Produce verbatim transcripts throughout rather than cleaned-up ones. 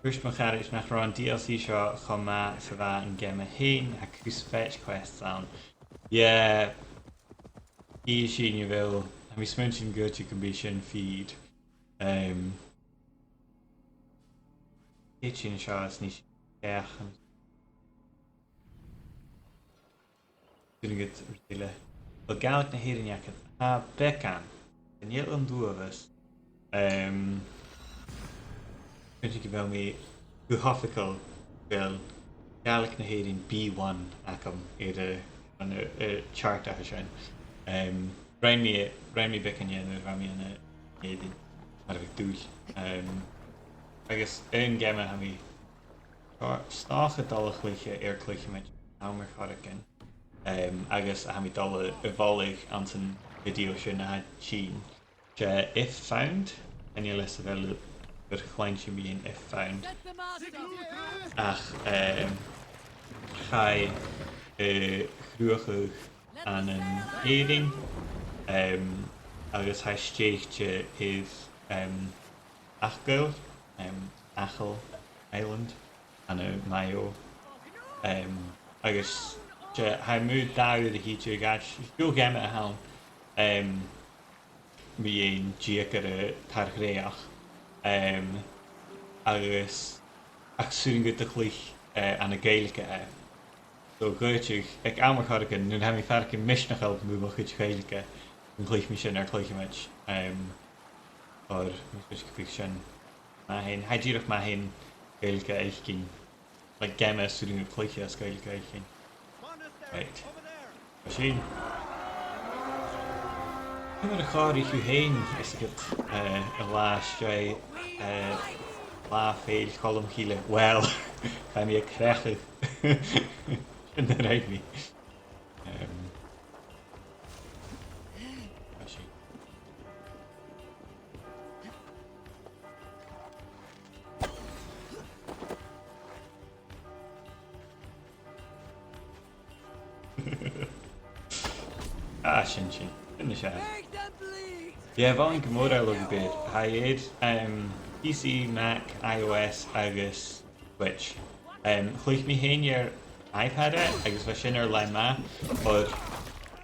Thuirt mo charaid nach robh an D L C seo cho math 's a bha an geama fhèin, tha cus fetch quests ann. Yeah, i sin a bheil, tha mi a' smaointinn gu bheil sin fìor. Um, Chan eil sin seo is nì seo. Dùin agad rud eile. Bheil Gàidhlig na h-Èireann agad? Tha beagan. Chan eil an t-uabhas. Um, Smaointinn gu bheil mi gu h-oifigeil, bheil Gàidhlig na h-Èireann B one agam air a, an, a, a chart a tha sin. Um, rinn mi, rinn mi beagan dheth nuair a bha mi ann an Èirinn, mar a bhiodh dùil. Um, agus aon gheama a tha mi 's dòcha a' dol a chluich air cluicheamaid àm air choreigin. Um, agus tha mi a' dol a, a mholadh anns a' video sin a tha tighinn. 'S e If Found, chan eil fhios a bheil sibh air cluinntinn mu dheidhinn If Found. Ach, um, chaidh, uh, a chruthachadh ann an Èirinn, um, agus tha e stèidhichte air, um, Achill, um, Achill Island, ann am Maigh Eo. Um, agus 's e, tha e mu dhà uair a thìde a dh'fhaid, 's e deagh gheama a th' ann, um, mu dheidhinn deugaire tar-ghnèitheach, um, agus ach 's urrainn dhut a chluich, uh, ann an Gàidhlig e. So, dh'fhaodte, aig àm air choreigin, nuair a tha mi a' faireachdainn misneachail mu mo chuid Gàidhlig, an cluich mi sin air cluicheamaid, um, oir, tha mi a' smaointinn gum biodh sin math fhèin. Tha e dìreach math fhèin Gàidhlig fhaicinn. Like, geama 's urrainn dhut cluiche as Gàidhlig fhaicinn. Right. Sin. Ciamar a chòrd e riut fhèin, is agad, eh, an latha sin, eh, latha fèill Cholm Cille? Well, chaidh mi a chreachadh. Sin na rinn mi. Em, sin. Ah, sin, sin. Sin na sean. Yeah, bha e gu math math, a bheil thu a' creidsinn. Tha e air, um, P C, Mac, iOS agus Switch. Um, chluich mi fhèin air iPad e, agus bha sin air leth math, oir,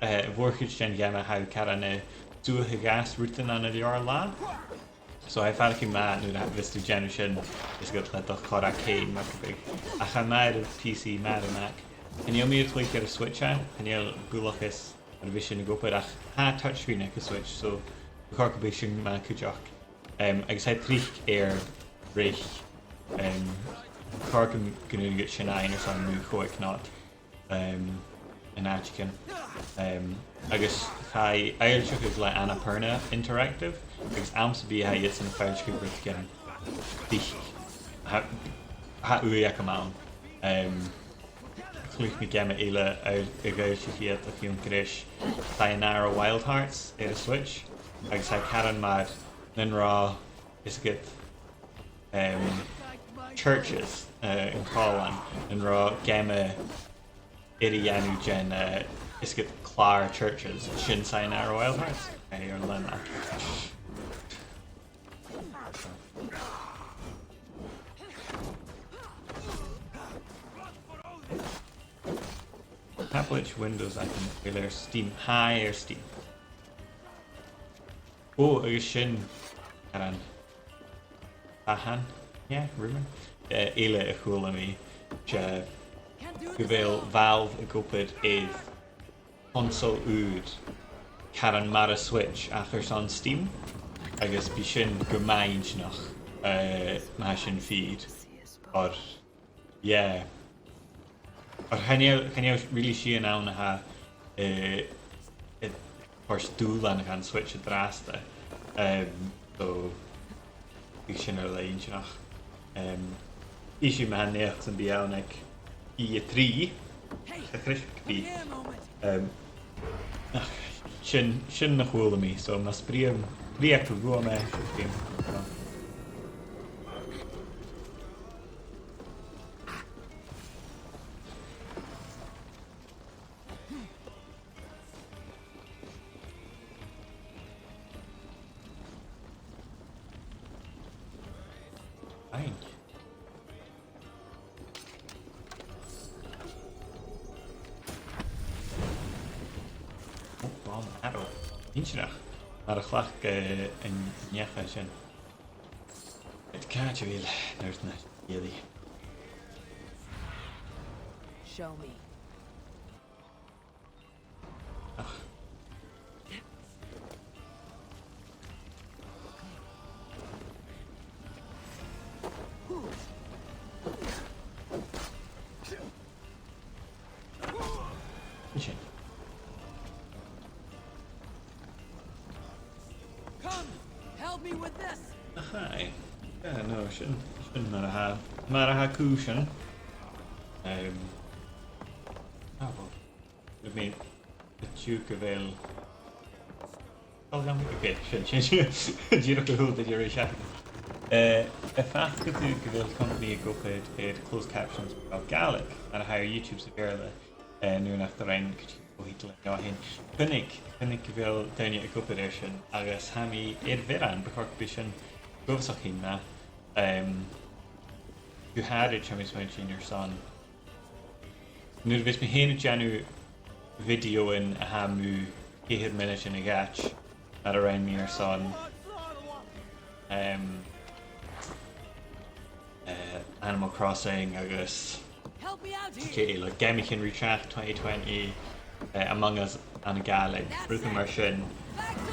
eh, a' mhòr-chuid den gheama tha thu caran a' suathadh às rudan ann an leabhar-latha. So, tha e a' faireachdainn math nuair a bhios tu a' dèanamh sin, is gu bheil thu a' dol còmhla ri cèin, mar gum biodh. Ach tha e math air a' P C, math air a' Mac. Chan eil mi air a chluich air a' Switch e, chan eil bualadh is mar a bhios sin ag obair, ach tha touchscreen aig a' Switch, so bu chòir gum bi sin math cuideachd. Um, agus tha e tric air reic, um, bu chòir gun, gun urrainn dhut sin fhaighinn airson mu chòig not, um, an àiteigin. Um, agus chaidh e fhoillseachadh le Annapurna Interactive, agus àm sam bith a tha iadsan a' foillseachadh rudeigin, bidh, tha, tha ùidh agam ann. Um, Chluich mi geama eile a, a dh'fhoillsich iad o chionn ghoirid, Sayonara Wild Hearts air a' Switch, agus tha e caran mar nan robh, is agad, um, Chvrches, uh, an còmhlan, nan robh geama air a dhèanamh den, uh, is agad, clàr Chvrches, sin Sayonara Wild Hearts, eh, air lena. Tablet, Windows, I think, air Steam. Tha e air Steam. Ò, agus sin, aran. Ahan. Yeah, rumour. Eh, eile a chuala mi, 's e gu bheil Valve ag obair air console ùr, caran mar a' Switch ach airson Steam, agus bidh sin gu math inntinneach, eh, ma tha sin fìor. Oir, yeah. Oir chan eil, chan eil really sìon ann a tha, eh, a' toirt dùbhlan dhan Switch an-dràsta. Um, so, bidh sin air leth inntinneach. Um, is e math an naidheachd sam bith ann aig E three, a' chreach bith. Um, ach, sin, sin na chuala mi, so mas bruidhinn, bruidhinn gu robh mi, sin. Fine. An arrow. Inntinneach. Mar a chleachd, eh, an neach sin. Càit a bheil an nerd na iadai? Show me. Ach. Sin. Come, help me with this. Ach, aye. Yeah, no, sin, sin mar a tha, mar a tha cùisean. Um, ah, well, I mean, the Duke of L. Well, um, okay, sin, sin, sin, dìreach a h-uile duine ri seachd. Eh, am faca tu gu bheil companaidh ag obair air closed captions fo Gàidhlig, mar a tha air YouTube sa Bheurla, eh, nuair nach do rinn cuideigin fo thiotalan an seo fhèin. Chunnaic, chunnaic gu bheil daoine ag obair air sin, agus tha mi air bhioran, bu chòir gum bi sin uabhasach fhèin math. Em, gu h-àraid, tha mi a' smaointinn airson nuair a bhios mi fhèin a' dèanamh bhideothan a tha mu cheithir mionaidean a dh'fhaid, mar a rinn mi airson, em, eh, Animal Crossing agus Help me out here. Cè, like, geamaichean ri teachd twenty twenty, eh, Among Us ann an Gàidhlig, rudan mar sin.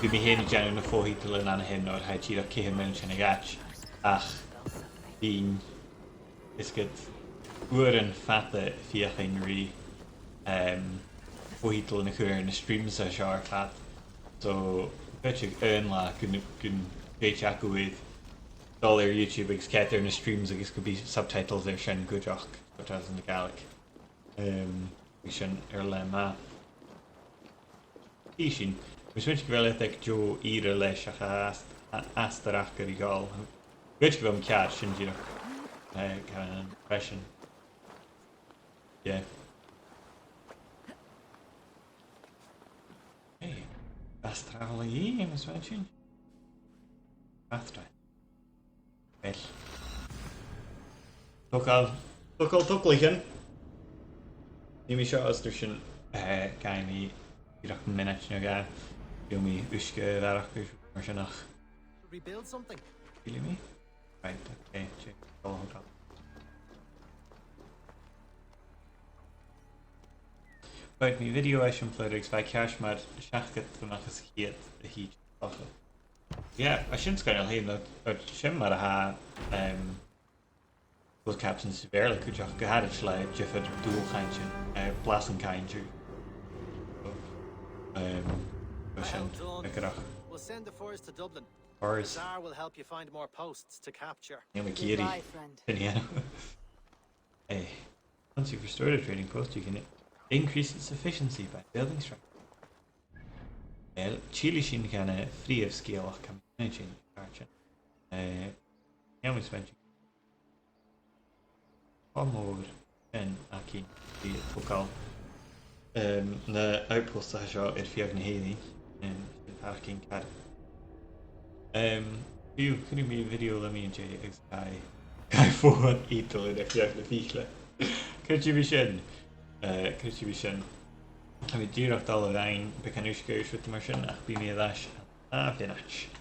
Bidh mi fhèin a' dèanamh na fo-thiotalan ann a shin, nuair a tha e dìreach ceithir mionaidean a dh'fhaid. Ach bidh is ged uairean fada a' feuchainn ri, em, fo-thiotalan a chur air na streams a tha seo air fad. So, b' fheudar aon latha gun, gun tèid agaibh air dol air YouTube agus coimhead air na streams agus gum bi subtitles air sin cuideachd, subtitles ann an Gàidhlig. Em, bidh sin air leth math. Bidh sin. Tha mi a' smaointinn gu bheil iad aig deagh ìre leis ach a, a, astar aca ri dhol. Bidh gu bheil mi ceàrr sin dìreach, eh, kind of impression. Yeah. Hey, fast travel again, tha mi a' smaointinn. Fast travel. Well. Togail, togail, togalaichean. Nì mi seo astar sin, eh, gabhaidh mi dìreach mionaid no dhà. Gheibh mi uisge a bharrachd mar sin ach. Rebuild something. Really me? Right, okay, check. Togail, togail. Right, mi video eisimpleir agus bha e ceart mar seachdad a-mach às a' cheud a thìde. Yeah, tha sin sgoinneil fhèin, no, no sin mar a tha, em, closed captions sa Bheurla cuideachd, gu h-àraid le diofar dualchainntean, eh, blas an cainnt. Em, bha sin eagarrach. We'll send the furs to Dublin. Furs. Bazaar will help you find more posts to capture. Nì mi ag iarraidh. Goodbye, friend. Sin e. Eh, once you've restored a trading post, you can increase its efficiency by building structure. Well, tillidh sinn dhan a' phrìomh sgeulachd, tha mi a' smaointinn, ceart. Eh, tha mi a' smaointinn. Cho mòr sin againn ri togail, em, na outposts a tha seo air feadh na h-Èireann, em, sin faireachdainn ceàrr. Em, fiù, chunnaic mi video le mi an-dè agus chaidh, chaidh fo-thiotalan air feadh na fichead. Creideadh mi sin. Eh, creideadh mi sin. Tha mi dìreach a' dol a dh'fhaighinn beagan uisge is rudan mar sin, ach bidh mi air ais ann an ath mhionaid.